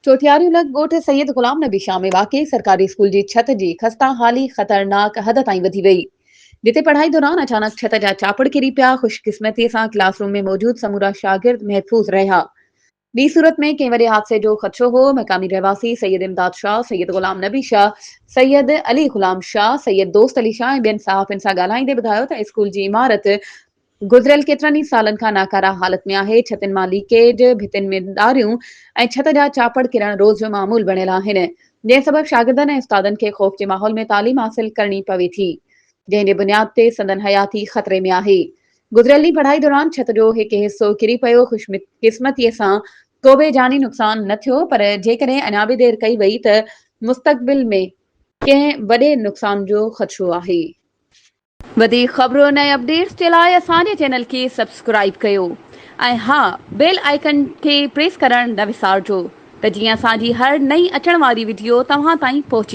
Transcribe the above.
چوٽياريون لڳ ڳوٺ سيد غلام نبي شاهه ۾ واقع سرڪاري اسڪول جي ڇت جي خسته حالي خطرناڪ حد تائين وڌي وئي، جتي پڙهائي دوران اچانڪ ڇت جا چاپڙ ڪري پيا، خوش قسمتي سان ڪلاس روم ۾ موجود سمورا شاگرد محفوظ رهيا، ٻي صورت ۾ ڪنهن وڏي حادثي جو خدشو هو، مقامي رهواسي سيد امداد شاهه، سيد غلام نبي شاهه، سيد علي غلام شاهه، سيد دوست علي شاهه ۽ ٻين صحافين سان ڳالهائيندي ٻڌايو ته اسڪول جي عمارت گذريل ڪيترن ئي سالن کان ناڪاره حالت ۾ آهي، ڇتين مان ليڪيج، ڀتين ۾ ڏاريون ۽ ڇت جا چاپڙ ڪرڻ روز جو معمول بڻيل آهن، جنهن سبب شاگردن ۽ استادن کي خوف جي ماحول ۾ تعليم حاصل ڪرڻي پوي ٿي، جنهن جي بنياد تي سندن حياتي خطري ۾ آهي. گذريل ڏينهن پڙهائي دوران ڇت جو هڪ حصو ڪري پيو، خوش قسمتي سان ڪو به جاني نقصان نه ٿيو، پر جيڪڏهن اڃا به دير ڪئي وئي ته مستقبل ۾ ڪنهن وڏي نقصان جو خدشو آهي. وڌيڪ خبرن ۽ اپڊيٽس جي لاء اسان جي چينل کي سبسڪرائيب ڪيو ۽ ها بيل آئيڪن کي پريس ڪرڻ نه وسارجو ته جيئن اسان جي هر نئين اچڻ واري وڊيو توهان تائين پهچي.